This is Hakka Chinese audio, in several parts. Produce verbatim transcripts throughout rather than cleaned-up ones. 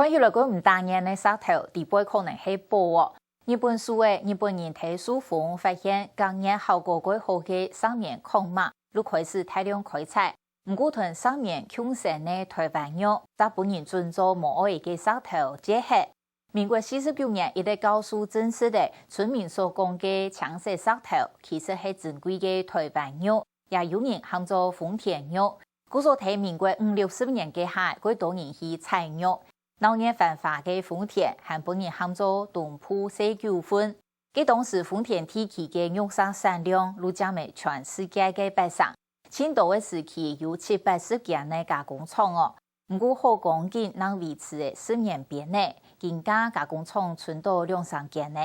看起來个毋打眼个石頭，底背可能係寶哦。日本樹仔，日本人在樹峰發現隔熱效果較好个石棉礦嫲，就開始大量開採。毋過同石棉共生个台灣玉，就分人準做無愛个石頭，絕忒。民國四十九年，一個教授證實了村民所講个青色石頭，其實係珍貴个台灣玉，也有人喊做豐田玉。 故所在民國五六十年該下，較多人去採玉。鬧熱繁華个豐田，還分人喊做東部細九份。該當時豐田地區个玉石產量，就佔了全世界个八成。清朝个時期有七八十間个加工廠哦，毋過好光景正維持了十年邊呢，今下加工廠賰到兩三間呢。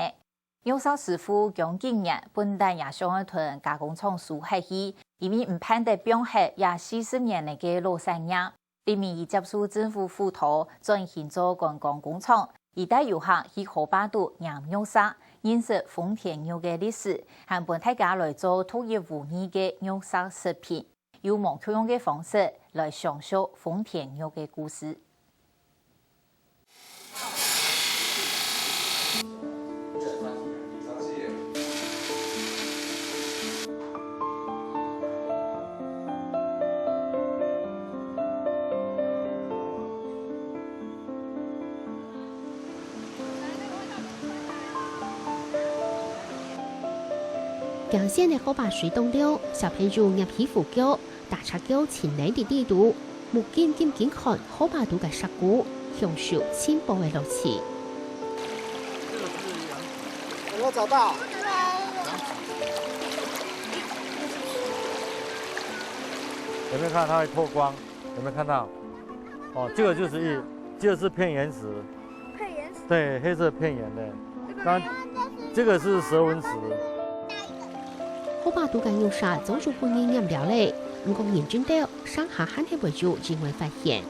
玉石師傅姜景年本旦也想愛同加工廠收忒去，因為毋盼得放忒這四十年个老產業。李明儀接受政府輔導，轉型做觀光工廠，佢帶遊客去河壩肚拈玉石，認識豐田玉个歷史，還分大家來做獨一無二个玉石食品。用無共樣个方式來想像豐田玉个故事。 驚險个河壩水當中，小朋友拈起浮轎，踏赤腳親臨在地肚，目金金緊看河壩肚个石牯，享受尋寶个樂趣。有沒有找到？有沒有看到它會透光？有沒有看到？哦，這個就是一，這個是片岩石。 片岩石。對，黑色片岩的。那這個是蛇紋石。河壩肚个玉石早就分人拈了咧，毋過認真兜，成下還係會有意外發現。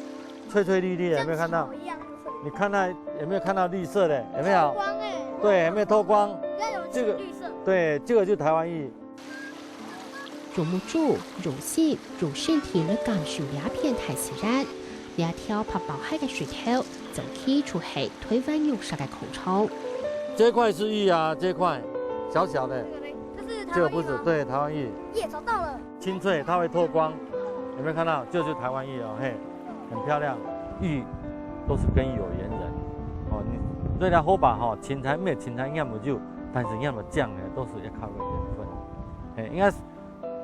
翠翠綠綠的，有沒有看到？跟草一樣，就是你看到有沒有看到綠色的？有沒有？透光欸。對，有沒有透光？那有這個，青綠色。對，這個就台灣玉。 用目珠、用心、用身體來感受這片大自然。這條白包鞋个石頭，早期就係台灣玉石个礦場。這塊是玉啊，這塊小小的，這個嘞，這是台灣玉嗎？這個不是，對，台灣玉。耶，找到了。清脆，它會透光，有沒有看到？就是台灣玉哦，嘿。 很漂亮，玉都是跟有緣人。哦，你對了河壩吼，青苔沒有青苔，要麼就，但是要麼這樣呢，都是要靠個緣分。哎，應該是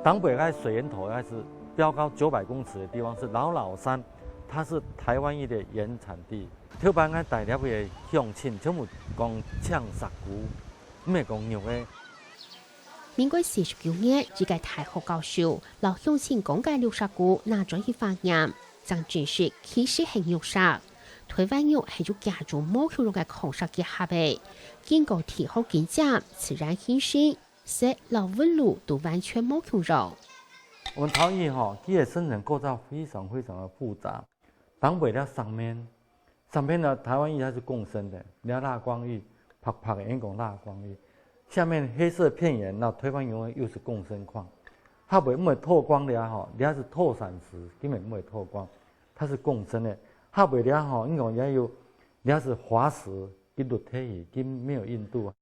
東北該水源頭，應該是標高九百公尺的地方是老老山，它是台灣玉的原產地。頭擺𠊎帶了个鄉親，全部講青石牯，毋係講玉个。 民國四十九年，一個大學教授摎鄉親講个綠石牯拿轉去化驗，正證實其實係玉石。台灣玉係有幾種無共樣个礦石結合个，經過地殼檢驗、自然形成，色摎紋路都完全無共樣。我們台灣玉吼，佢个生成構造非常非常的複雜。 東北這上面，上面呢，台灣玉它是共生的，你看蠟光玉，白白的，人講蠟光玉。下面黑色片岩，那台灣玉又是共生礦。下背毋會透光的吼，你看是透閃石，根本毋會透光，它是共生的。下背這吼，你講也有，你看是滑石，佢落忒去，佢沒有硬度。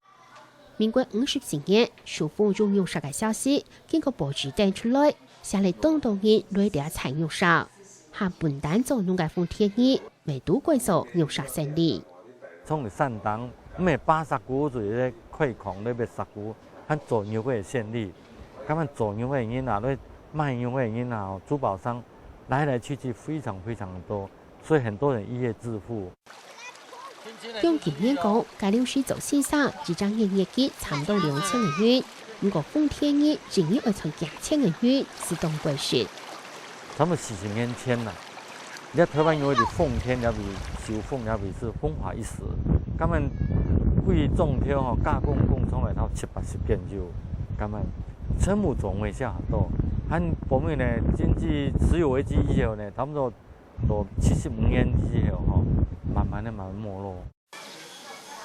民國五十四年，首封用玉石个消息經過報紙登出來，寫了當多人來這採玉石，還分擔做農个豐田人，乜都改做玉石生理。從山頂，毋係扒石牯，就係開礦來挖石牯，還做玉个生理。該麼做玉个人啊，來賣玉个人啊，珠寶商來來去去非常非常的多，所以很多人一夜致富。 用今年講，該劉世祖先生一隻月月給差毋多兩千個銀，毋過豐田人一日愛賺幾千個銀，係當過食。差不多四十年前啦，你看台灣有一個豐田，也為收豐，也為是風華一時。他們為中條吼，加工工廠來到七八十間就，他們全部總會下多，還後面呢，經濟石油危機以後呢，差不多 到七十五年之後吼，慢慢的慢慢沒落。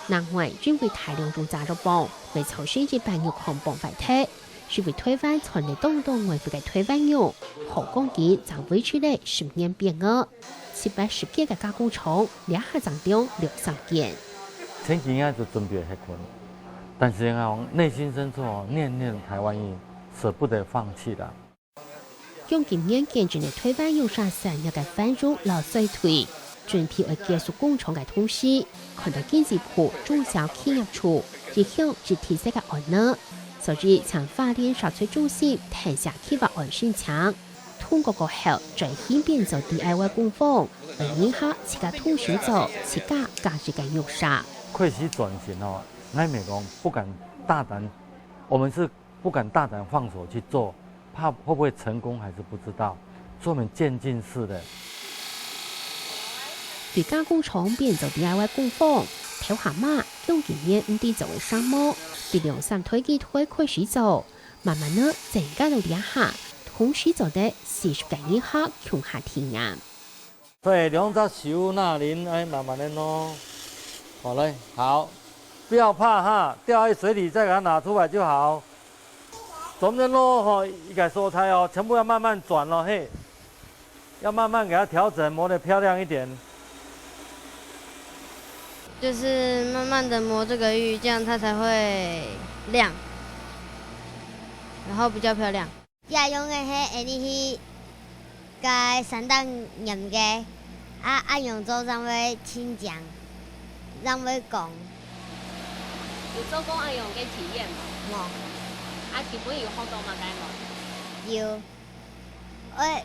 另外，因為大量用炸藥包，會造成一般有礦房壞忒，這位臺灣傳來當多外國个臺灣肉，好講佢正維持了十年變化，七八十間个加工廠，這下正量兩三間。前幾年就準備歇睏，但是啊，內心深處哦，念念臺灣意，捨不得放棄的。用今年見證了臺灣肉產產業个繁榮摎衰退， 準備愛結束工廠个同時，看到經濟部中小企業處一向一直在个案呢，所以請花蓮社區中心填寫企劃案申請，通過過後轉型變做D I Y工坊，為人客自家動手做自家家己个肉食。開始轉型哦，𠊎乜講不敢大膽，我們是不敢大膽放手去做，怕會不會成功還是不知道，所以我們漸進式的。對加工廠變做D I Y工坊，頭下嘛，用經驗毋知做會成無，對兩三代機台開始做，慢慢仔增加到這下，同時做得四十個人客共下體驗。所以兩隻手拿等，哎，慢慢的挪。好嘞，好，不要怕哈，掉在水裡再給它拿出來就好。 中間咯吼，一個蔬菜哦，全部要慢慢轉咯，嘿，要慢慢給它調整，磨得漂亮一點。就是慢慢的磨這個玉，這樣它才會亮，然後比較漂亮。這用个係恁呢去 該山頂黏个，啊恁樣做正會清淨，正會光。有做過恁樣个體驗無？無。啊，今晡日有學到麼个無？有，愛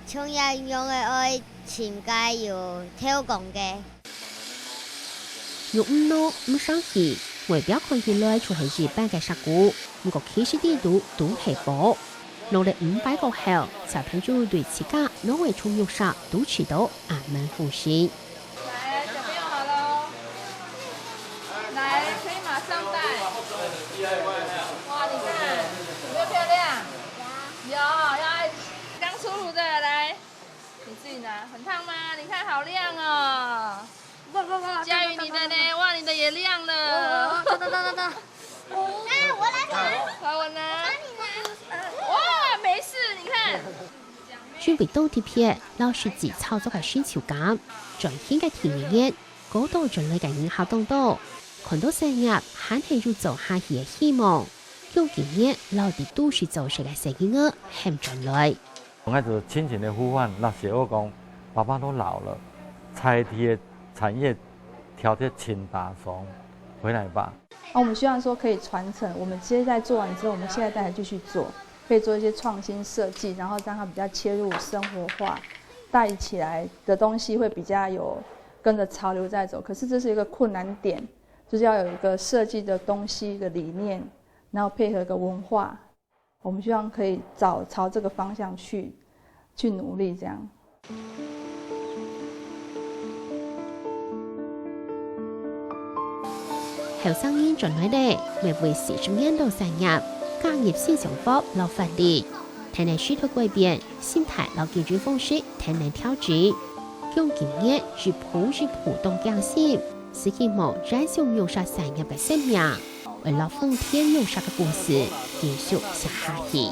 像恁樣个愛尋該有透光个。 肉毋老毋生氣，外表看起來就係一般个石牯，毋過其實裡肚都係寶。挵了五擺過後，小朋友對自家挵个肉食都試到恁滿風神。來，小朋友好了哦。來，可以馬上戴。哇，你看，有沒有漂亮？有，要愛剛出爐的，來，你自己拿，很燙嗎？你看好亮哦。 哇哇哇！佳宇，你的呢？哇，你的也亮了。哒哒哒哒哒。哎，我来拿。好，我拿。哇，沒事，你看。因為當特別，摎實際操作个成就感，轉型个體驗，高度轉來个人客當多，看到產業還係有做下去个希望，用經驗摎在都市做事个細人仔喊轉來。 𠊎就深深个呼喚，摎細人講，爸爸都老了，在地个產業條件請打爽，回來吧。那我們希望說可以傳承，我們現在做完之後，我們下一代還繼續做，可以做一些創新設計，然後讓它比較切入生活化，帶起來的東西會比較有跟著潮流在走。可是這是一個困難點，就是要有一個設計的東西的理念，然後配合一個文化。 我們希望可以找朝這個方向去去努力，這樣。後生人轉來咧，乜為四十年老產業加入新想法摎活力，聽等時代改變，心態摎經營方式聽等調整。用經驗一步一步當驚心，係希望燃燒肉食產業个生命。 為了豐田肉食个故事繼續寫下去。